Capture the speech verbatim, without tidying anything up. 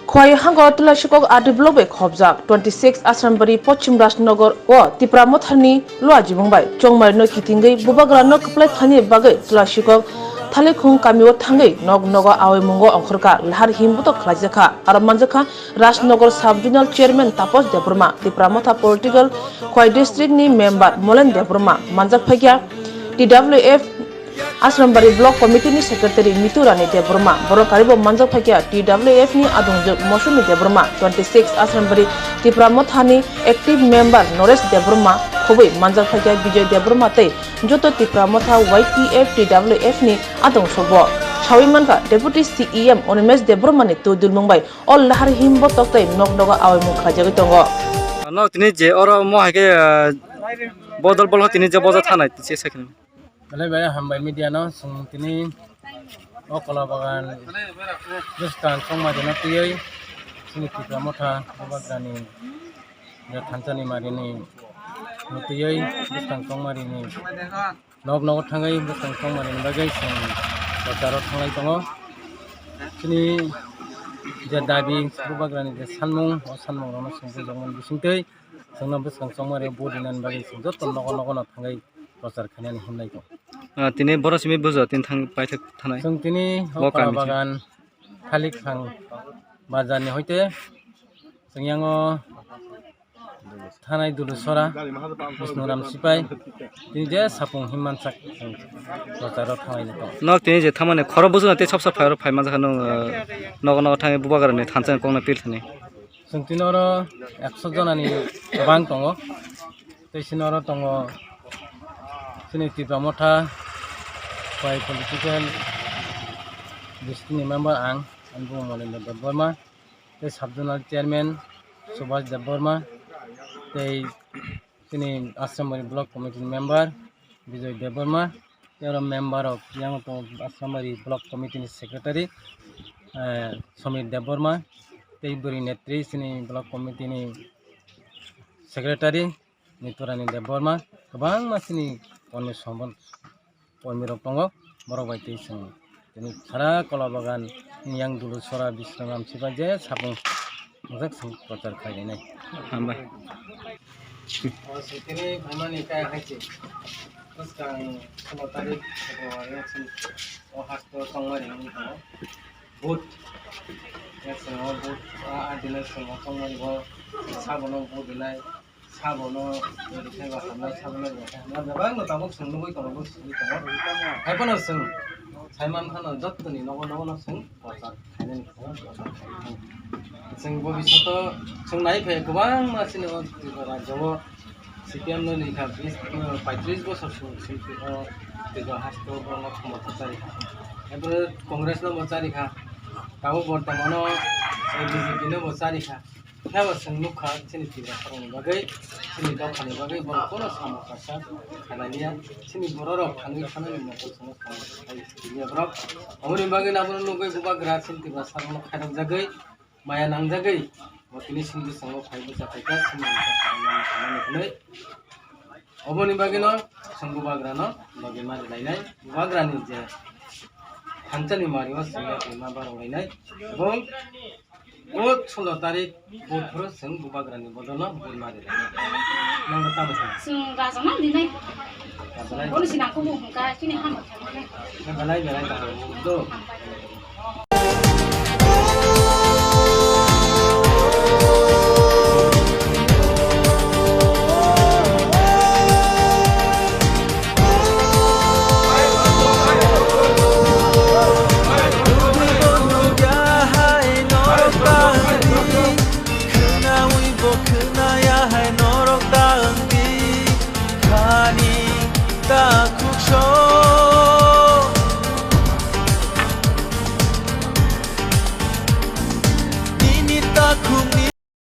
Khwai hango Tulasikok R D block bai khobjak twenty six Asrambari Pochim Rajnagar o Tipra Mothani Luajibung bai chongmari no kitingwi bubagra no kwplai thani bagwi Tulasikok Thalikhung kami o thangwi nok nogo awai mungo ongkhorkha lahar himbuto khlaijakha aro manjakha Rajnagar Sub Zonal Chairman Tapos Debbarma, Tipra Motha Political Khwai District ni Member Molen Debbarma, manjak phaikya T W F Asrambari Block Committee ni Secretary Mitu Rani Debbarma, borok karibo manjak phaikya T W F ni adongjwk Mosumi Debbarma, twenty six Asrambari Tipra Motha ni Active Member Noresh Debbarma, khobwi manjak phaikya Bijoy Debbarma tei joto Tipra Motha Y T F T W F ni adong sobo. Sawi mankha Deputy C E M Animesh Debbarma ni twi dulmung bai o lahar himbo tok tei nok nogo awai mung khlaijagwi tongo. Nok tini je oro mo hai khe, ah, bodol bolo tini je boja thanai tise sakhe. Belai belai hambai media no, chwng tini o Kola Bagan bwskang chongmari no twiwi chini Tipra Motha bubagrani je thansa ni mari ni twiwi bwskang chongmari ni nok nogo thangwi bwskang chongmari ni bagwi chwng prochar o thanglai tongo. Chini je dabi bubagrani je sanmung, o sanmung rok no chwng bujokmani bisingtwi chwngno bwskang chongmari o vote rinani bagwi chwng joto nogo nogo no thangwi prochar khainani himlai tongo. Ah, tini boro simi bujo tini thang paithak thanai. Chwng tini o Bo Kola kami se. Bagan Khalikhang bazar ni hoite chwng yango thanai Dulusora Bisnuram Sipai tini je sapung himmansak chwng prochar o thanglai tongo. Nok tini je thamani khoro bujo na tei sop sop phai oro phai manjakha nung, ah, nogo nogo thangwi bubagra ni thansa kokno pil thani. Chwng tini oro ekso jona ni kwbang tongo. Tei chini oro tongo chini Tipra Motha bai political district ni member ang, ani bumo Molendra Debbarma, tei sub zonal chairman Subhash Debbarma, tei chini Asrambari block committee ni member Bijoy Debbarma, tei oro member rok yang tongo Asrambari block committee ni secretary, eh, Somir Debbarma, tei bwrwi netri chini block committee ni secretary Niturani Debbarma, kwbangma chini kormi somon, kormi rok tongo, borok bai twi chwng tini sara Kola Bagan yang Dulusora Bisramram Sibai je sapung mujak chwng prochar khlainai. Hambai. O sitini phaimani kaya hai se. Bwskang somo tarik February o chwng o hasto tongmani wngwi tongo. Vote. Chwng o vote, a, a dino chwng o tongmani bo sabono vote rinai. Sabono rikhe ba hamnai, sabono rikhe hamnai. Bebak no tabuk chwng nugwi tongo, bo simi tongo. Hai phano chwng sai man phano jottoni nogo nogo no chwng prochar khainani khe prochar khainani. Chwng bobishoto chwng nai phai kwbangma chini o Tripura rajyo o C P M no ni kha bis, paitris bosor chwng chwng o Tripura haste o borokno khomota chari kha. Ebro Congress no bo chari kha. Tabuk bortomano B J P no bo chari kha. Phiya bo chwng nukha, chini Tiprasarokni bagwi, chini dophani bagwi borok kono samung kaisa khainaliya. Chini bororok thangwi thanani moto chwngno samung kaisa khainaliya borok. Aboni bagwi abono nugwi bubagra chini Tiprasarokno khairokjagwi maya nangjagwi bo tini chini bwskango phai bwsa phaikha, chini bwsa khainani hwnwi. Oboni bagwino chwng bubagrano logi mari lainai. Bubagrani je thansani mario chwngno twima barok lainai. Ebong o sulo tarik buphuru chwng bubagrani bodolno bui mari lainai. Nangno tamo thang? Chwng rajana dinai. Rajana. Bono sinangkukmung hwnkha, chini hambai khainai. Belai belai kaham do.